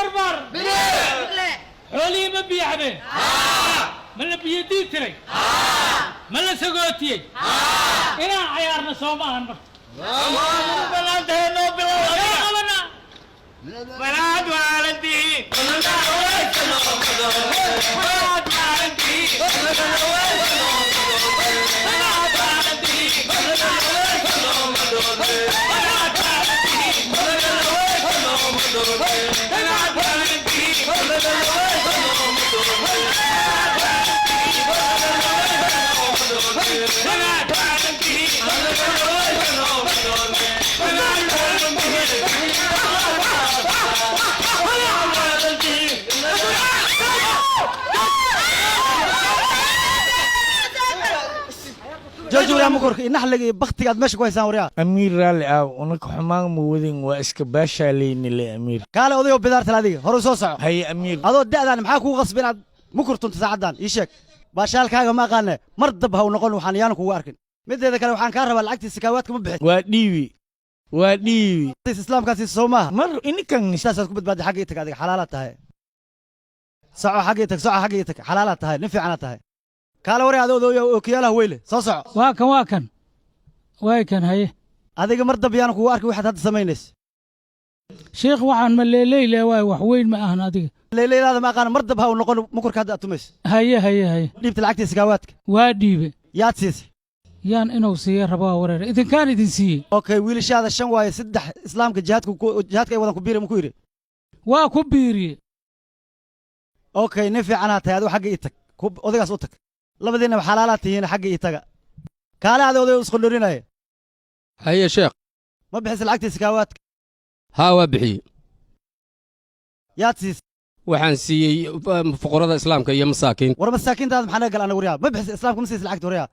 Barbar xoolihii ma biyo cabeen? Ma la biyo diid tiray? Ma la sagootiyey? Inaan cayaarno soo ma ahan marka. Qabanaa. Walaad waalantihiin, walaad waalantihiin, walaad waalantihiin, walaad waalantihiin, walaad waalantihiin, walaad waalantihiin, walaad waalantihiin. Jooji waryaa mukurka iyo naxliga iyo baktiga aad meesha ku haysaan waryaa. Amiir, raalli aaw, unaka xumaan ma wadin, waa iska baashaalayni le, amiir. Kaale odayoo bidaartal, adiga hore u soo soco. Haye, amiir. Adoo da'daan maxaa kugu qasba inaad mukur tunto saacaddan? Ii sheeg, baashaalkaaga ma aqaane, mar dab ha u noqon waxaan yaanu kugu arkin. Mideeda kale, waxaan kaa rabaa lacagtii sakaawaadka ma bixin? Waa dhiibi, waa dhiibi. Islaamkaasi soo maaha? Mar ininkan. Saasaad ku badbaaday. Xagga ii tag adiga, xalaalaad tahay. Soco, xagga ii tag, soco, xagga ii tag. Xalaalaad tahay, nin fiicanaad tahay. Kaale waryaa, adoo odooya ookiyaalaha weyle, soo soco. Waa kan, waa kan, waay kan, haye. Adiga mar dab yaanu kugu arkin waxaad hadda samaynaysa. Sheekh, waxaan ma leeleyle waay, wax weyn ma ahan adiga. Leyleylaada ma aqaana, mar dab ha u noqon mukurka hadda aad tumayso. Haye, haye, haye. Dhiibta lacagtii sakaawaadka. Waa dhiibe. Yaad siisay? Yaan inuu siiye rabaa wareer, idinkaan idin siiyey. Okay, wiilashaada shan waaye, saddex islaamka jihaadka jihaadka ay wadan ku biiri ma ku yidhi? Waa ku biiriye. Okay, nin fiicanaad tahay adigu. Xagga ii tag, odaygaas u tag. Labadiinaba xalaalaad tihiin, xagga ii taga. Kaale adi oday isqondhorinaya. Haye, sheekh. Ma bixisa lacagtii sakaawaadka? Haa, waa bixiyey. Yaad siisay? Waxaan siiyey fuqarada islaamka iyo masaakiinta. War masaakiintaada maxaa naga gal anaga waryaa? Ma bixisa islaamka, ma siisa lacagta waryaa?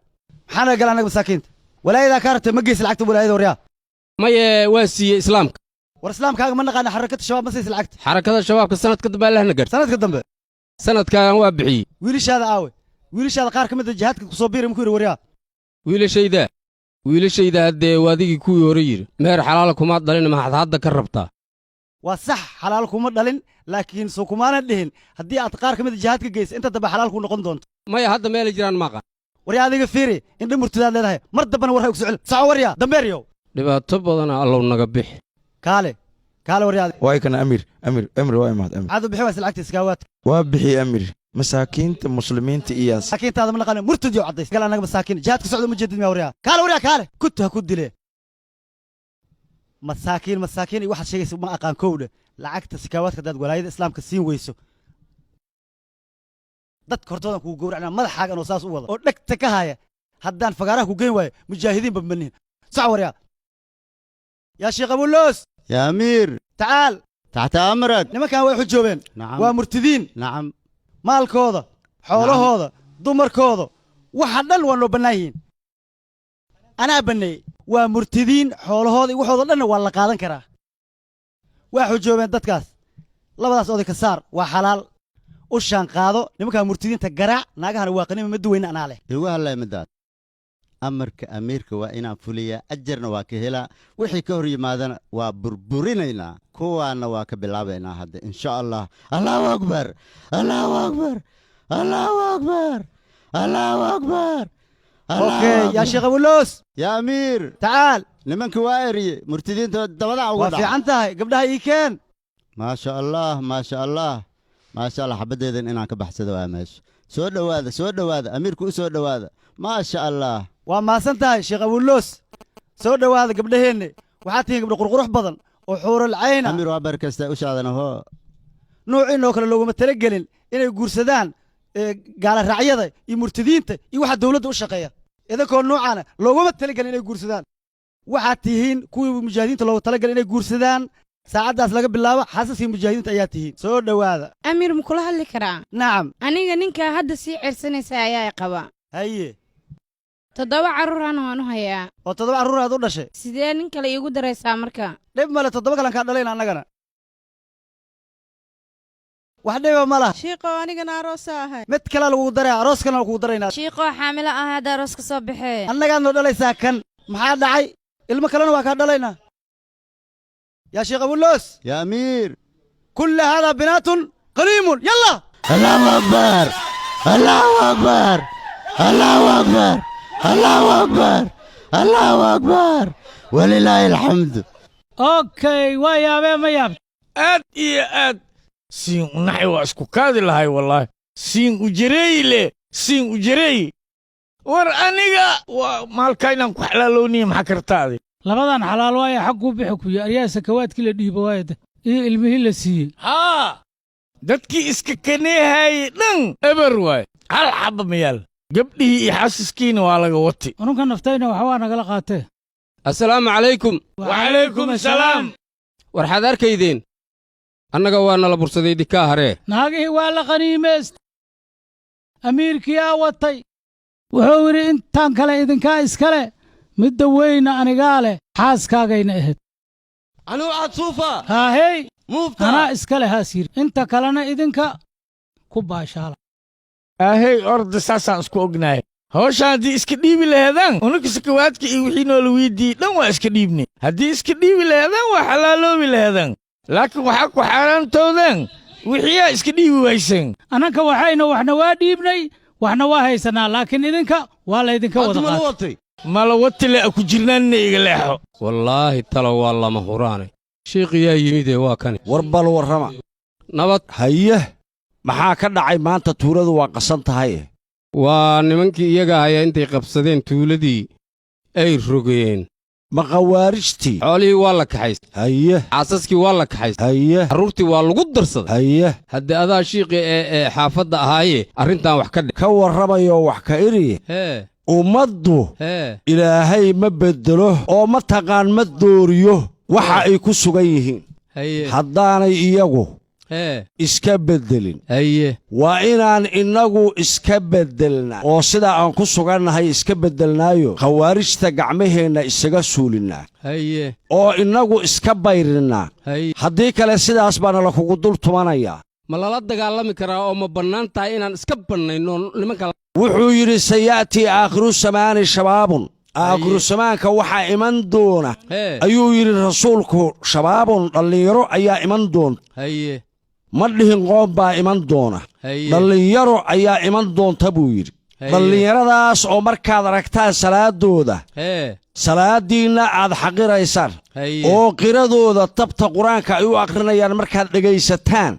Maxaa naga gal anaga masaakiinta? Walaayadaa kaa rabtay, ma geysa lacagta walaayada waryaa? Maye, waa siiyey islaamka. War islaamkaaga ma naqaana. Xarakada shabaab ma siisa lacagta? Xarakada shabaabka sanadka dambe allahna gar. Sanadka dambe. Sanadkan waa bixiyey. Wiilashaada aawe? Wiilashaada qaar ka mid a jihaadka kusoo biiri ma ku yidhi waryaa? Wiilashayda, wiilashayda haddee waadigii kuwii hore yidhi meher xalaala kumaad dhalin, maxaad hadda ka rabtaa? Waa sax, xalaal kuma dhalin, laakiin soo kumaanan dhihin haddii aad qaar ka mid a jihaadka geysa inta dambe xalaal ku noqon doonto? Maya, hadda meelay jiraan maaqa. Waryaa adiga fiiri, indha murtidaad leedahay. Mar dambana war ha igu soo celin. Soco waryaa, dambeeryow. Dhibaato badana, allow naga bix. Kaale, kaale waryaa. Waay kana, amiir, amiir, amiir, waa imaad, amiir. Maxaad u bixi waysa lacagta iskaawaadka? Waa bixiyey, amiir, masaakiinta muslimiinta iyaas. Masaakiintaada ma naqaana, murtad yow caddays gal annaga masaakiin jihaadka socda ma jeedid miyaa waryaa? Kaale waryaa, kaale, kutu ha ku dile. Masaakiin, masaakiin iyo waxaad sheegaysa ma aqaan. Kowdha, lacagta sakaawaadka haddaad walaayada islaamka siin weyso, dadka hortoodan kugu gowracnaa madaxaaga anoo saas u wada oo dhegta ka haya. Haddaan fagaaraha ku geyn waayo, mujaahidiinba manihin. Soco waryaa. Yaa sheekh Abuloos. يا أمير. Tacaal. تحت أمرك. Nimankan way xujoobeen. نعم. Waa murtidiin. نعم. Maalkooda, xoolahooda, dumarkooda, waxa dhan waa noo bannaan yihiin, anaa banneeyey. Waa murtidiin, xoolahooda iyo waxooda dhanna waa la qaadan karaa. Waa xujoobeen dadkaas. Labadaas oday ka saar, waa xalaal. U shaan qaado nimankaa murtidiinta, garaac. Naagahana waa qanima, ma duweyna, anaa leh. Igu hadlay midaas. Amarka amiirka waa inaan fuliyaa, ajarna waa ka helaa, wixii ka hor yimaadana waa burburinaynaa, kuwaana waa ka bilaabaynaa hadda, insha Allah. Allahu akbar, allahu akbar, allahu akbar, allahu akbar. Okay, yaa sheekh Abuloos. يا أمير. Tacaal. Nimanka waa eriye, murtidiinta dabadaa ugu Waa dhaca. fiican tahay. Gabdhaha ii keen. Maa sha Allah, maa sha Allah, maa sha Allah. Xabaddeedan inaan ka baxsado waa meesha. Soo dhowaada, soo dhowaada, amiirku u soo dhowaada. Maa sha Allah. Waa mahadsan tahay, sheekh Abuloos. Soo dhowaada gabdhaheenne. Waxaad tihiin gabdho qurqurux badan oo xuural cayna. Amiir, waa barkasta ushaadana hoo. Nuuciinoo kale looguma talagelin inay guursadaan gaala raacyada iyo murtidiinta iyo waxa dawladda u shaqeeya. Idinkoo nuucaana looguma talagelin inay guursadaan. Waxaad tihiin kuwii mujaahidiinta loogu talagalay inay guursadaan. Saacaddaas laga bilaabo xaasaskii mujaahidiinta ayaa tihiin. Soo dhowaada. Amiir, ma kula hadli karaa? Nacam. Aniga ninkaa hadda sii ceersanaysa ayaa i qaba. Haye. Toddoba carruurana waan u hayaa. Oo toddoba carruur aad u dhashay? Sidee nin kale iigu daraysaa marka? Dhib male, toddoba kalan kaa dhalayna annagana, wax dhiba ma laha. Shiiqow, anigana aroosa ahay. Mid kalea lagugu daraya, aroos kalena lagugu daraynaa. Shiiqoo, xaamilo ah hadda aroos ka soo baxee. Annagaad noo dhalaysaa kan. Maxaa dhacay? Ilmo kalena waa kaa dhalaynaa. Yaa sheekh Abuloos. يا أمير. كل هذا بنات غنيم. يلا الله أكبر، الله أكبر، الله أكبر، الله أكبر، الله أكبر، ولله الحمد. Okay, waa yaabee, ma yaabta? Aad iyo aad siin u naxay, waa isku kaadi lahay wallaahi. Siin u jareeyi le, siin u jareeyi. War aniga waa maalka inaan ku xalaalooniye, maxaa kartaadi? Labadan xalaal waaya, xagguu bixi kuyo aryaa sakawaadkii la dhiibo waayada iyo ilmihii la siiyey. Haa, dadkii iska kaneehaayey dhan eber waay, hal xabba mayaal. Gabdhihii iyo xaasiskiina waa laga watay. Ununka naftayna wax waa nagala qaatee. Assalaamu calaykum. Wacalaykum salaam. Warxaad arkaydeen, annaga waa nala bursaday dikaa haree. Naagihii waa la qaniimaysta, amiirkiyaa watay. Wuxuu yidhi intaan kale idinkaa iskale, midda weyna anigaa leh, xaaskaagayna ahayd. Anuu cadsuufa. Haahey. Muufta. Anaa iskale haas yidhi, inta kalena idinka ku baashaala. Ahey, orda, saasaan isku ognahay. Hawshaan haddii iska dhiibi laheedaan, ununka sakawaadka iyo wixii noola weydiiyey dhan waa iska dhiibnay. Haddii iska dhiibi laheedaan, waa xalaaloobi laheedaan, laakiin waxaa ku xaaraantoodeen wixiyaa iska dhiibi wayseen. Annanka waxayna waxna waa dhiibnay, waxna waa haysannaa, laakiin idinka waa laydinka wada qaatay. Mala watile a ku jirnaanna iga leexo. Wallaahi talo waa lama huraane. Shiiqiyaa yimidee, waa kani. War bal warrama. Nabad. Haye, maxaa ka dhacay maanta? Tuuladu waa qasan tahay. Waa nimankii iyaga ayaa intay qabsadeen tuuladii ay rogeen. Ma khawaarijtii? Xoolihii waa la kaxaystay. Haye. Xaasaskii waa la kaxaystay. Haye. Carruurtii waa lagu darsaday. Haye. Haddii adaa shiiqi ee xaafadda ahaaye, arrintan wax ka dhe. Ka warramayoo wax ka idhi. Hee. Ummaddu hee Ilaahay ma beddelo oo ma taqaan, ma dooriyo waxa ay ku sugan yihiin haye haddaanay iyagu hee iska beddelin. Haye. Waa inaan innagu iska beddelnaa oo sidaa aan ku sugannahay iska beddelnaayo, khawaarijta gacmaheenna isaga suulinnaa haye oo innagu iska bayrinnaa. Haye. Haddii kale sidaas baana lakugu dul tumanayaa. Ma lala dagaalami karaa oo ma bannaan tahay inaan iska bannayno nimanka? Wuxuu yidhi: سيأتي آخر الزمان شباب. Aakhiru samaanka waxaa iman doona, ayuu yidhi rasuulku, شباب, dhallinyaro ayaa iman doonta. Ma dhihin qoom baa iman doona. Dhallinyaro ayaa iman doonta buu yidhi. Dhallinyaradaas oo markaad aragtaan salaadooda, salaaddiinna aad xaqiraysaan, oo qiradooda tabta Qur-aanka ay u akhrinayaan markaad dhegaysataan,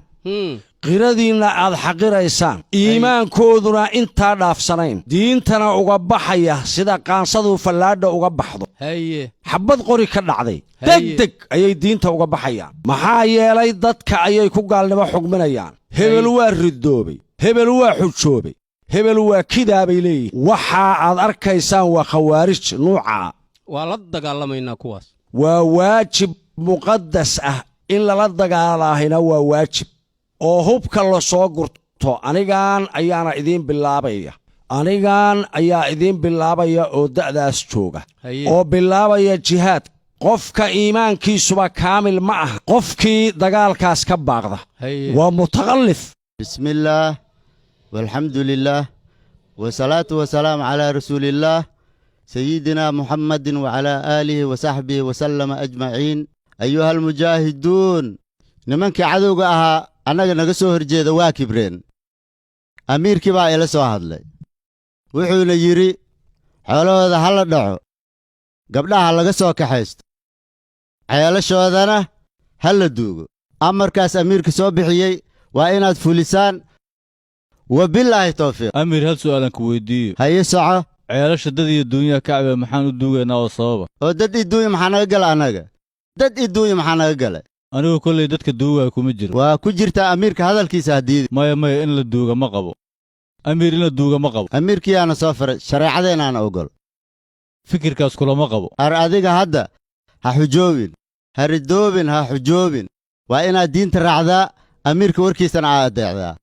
qiradiinna aad xaqiraysaan, iimaankooduna intaa dhaafsanayn, diintana uga baxaya sida qaansadu fallaadha uga baxdo. Xabbad qori ka dhacday, degdeg ayay diinta uga baxayaan. Maxaa yeelay dadka ayay ku gaalnimo xugminayaan. Hebel waa ridoobay, hebel waa xujoobay, hebel waa kidaa bay leeyihin. Waxa aad arkaysaan waa khawaarij nuucaa. Waa la dagaalamaynaa kuwaas. Waa waajib muqaddas ah in lala dagaalaahina, waa waajib oo hubka la soo gurto. Anigaan ayaana idiin bilaabaya, anigaan ayaa idiin bilaabaya oo da'daas jooga oo bilaabaya jihaad. Qofka iimaankiisuba kaamil ma aha qofkii dagaalkaas ka baaqda waa mutaqallif. بسم الله والحمد لله والصلاة والسلام على رسول الله سيدنا محمد وعلى آله وصحبه وسلم أجمعين. أيها المجاهدون، nimankii cadowga ahaa annaga naga soo horjeeda waa kibreen. Amiirkii baa ila soo hadlay, wuxuuna yidhi xoolahooda ha la dhaco, gabdhaha laga soo kaxaysto, ceelashoodana ha la duugo. Amarkaas amiirka soo bixiyey waa inaad fulisaan. Wabilaahi tawfiiq. Amiir, hal su'aalan ku weydiiyo. Haye, soco. Ceelasha dad iyo duunyaha kacbe maxaan u duugaynaa oo sababa? Oo dad i duunya maxaa naga gala annaga? Dad i duunya maxaa naga galay? Anigu kollay dadka duugaya kuma jiro. Waa ku jirtaa amiirka hadalkiisa haddiidi. Maya, maya, in la duuga ma qabo, amiir, in la duuga ma qabo. Amiirkiyaana soo faray, shareecadeennaana ogol. Fikirkaas kulama qabo. Ar adiga hadda ha xujoobin, ha ridoobin, ha xujoobin. Waa inaad diinta raacdaa, amiirka warkiisana aa adeecdaa.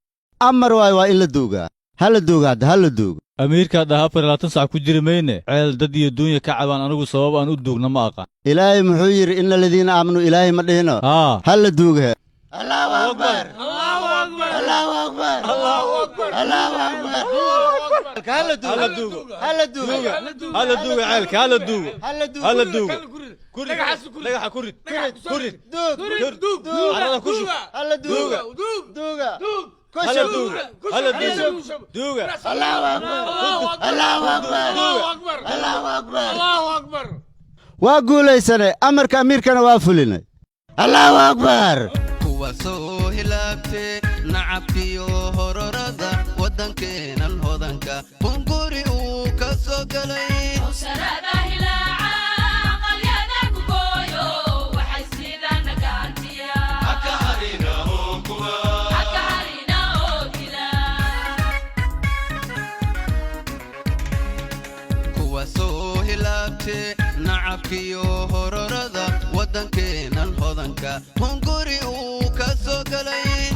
Amar waayo, waa in la duugaa. Ha la duuga hadda, ha la duugo. Amiirkaa dhaha 24 sac ku jiri mayne. Ceel dad iyo duunya ka cabaan anigu sabab aan u duugna ma aqaan. Ilaahay muxuu yidhi? إن الذين آمنوا, Ilaahay ma dhihino? Haa. Ha la duuga. Allahu akbar. Allahu akbar, Allahu akbar, Allahu akbar. Hala duugo, hala duugo, hala duugo ceelka, hala duugo, hala duugo. Dhagaxa ku rid, ku rid, duug, carrada ku shub, hala duuga, duuga, hala duuga, hala duuga, duuga. Allahu akbar, Allahu akbar, Allahu akbar, Allahu akbar. Waa guulaysanay, amarka amiirkana waa fulinay. Allahu akbar. Kuwa soo hilaabtee nacabkiyo hororada waddankeenan hodanka hunguri uu ka soo galay. Kuwa soo hilaabtee nacabkiyo hororada waddankeenan hodanka hunguri uu ka soo galay.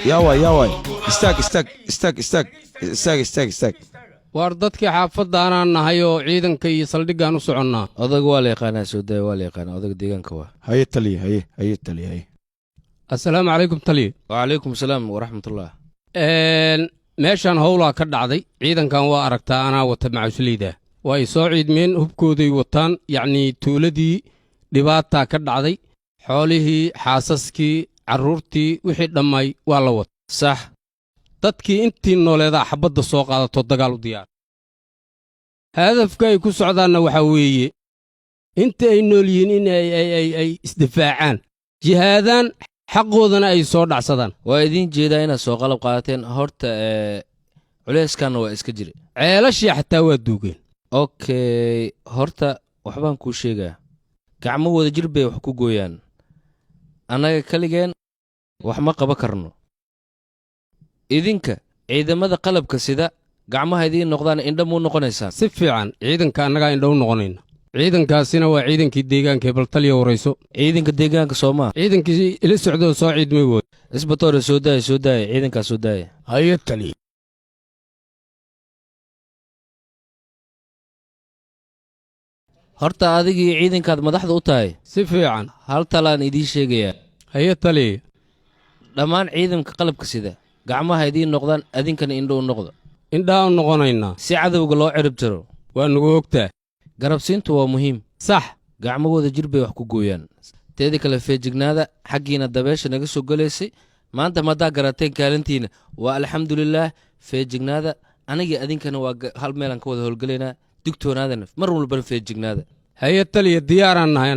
Yaaway, yaaway, istaag, istaag, istaag, istaag, istaag, istaag, istaag. Waar dadkii xaafaddaanaan nahay oo ciidanka iyo saldhiggaan u soconnaa. Odaga waa la yaqaanaa, soo daaya, waa la yaqaanaa, odaga deegaanka waa. Haye taliya, haye, haye taliya, haye. Assalaamu calaykum taliya. Wacalaykum salaam waraxmatullah. Meeshaan howlaa ka dhacday. Ciidankan waa aragtaa, anaa wata macawisleyda. Waa ay soo ciidmeen, hubkooday wataan. Yacnii tuuladii dhibaataa ka dhacday, xoolihii, xaasaskii, carruurtii, wixii dhammaay waa la wata. Sax. Dadkii intii nooleedaa xabbadda soo qaadato, dagaal u diyaar. Hadafka ay ku socdaanna waxaa weeye inta ay nool yihiin in ay ay ay ay isdifaacaan, jihaadaan, xaqoodana ay soo dhacsadaan. Waa idiin jeedaa inaad soo qalab qaadateen. Horta culeyskanna waa iska jira. Ceelashii xataa waa duugeen. Okay, horta waxbaan kuu sheegaa. Gacmo wada jir bay wax ku gooyaan. Annaga kaligeen wax ma qaba karno. Idinka ciidamada qalabka sida gacmaha idiin noqdaan, indha muu noqonaysaan. Si fiican, ciidanka annagaa indha u noqonayna. Ciidankaasina waa ciidankii deegaanka ee baltaliya warayso. Ciidanka deegaanka soomaa? Ciidankii ila socdoo soo ciidmay wooy. Isbatoore, soo daaya, soo daaya ciidankaa, soo daaya. Haye taliya. Horta adigii ciidankaad madaxda u tahay. Si fiican. Hal talaan idiin sheegayaa. Haye taliya. Dhammaan ciidanka qalabka sida gacmaha idiin noqdaan, adinkana indho u noqda. Indhaa u noqonaynaa. Si cadowga loo cirib tiro. Waa nagu ogtaa. Garabsiintu waa muhiim. Sax. Gacmahooda jir bay wax ku gooyaan. Teeda kale, feejignaada xaggiina dabeesha naga soo gelaysay maanta madaa garateen kaalintiina waa alxamdulilaah. Feejignaada, anigii adinkana waa hal meelaan ka wada howlgelaynaa. Digtoonaadana mar walbana feejignaada. Haye taliya, diyaaraan nahay.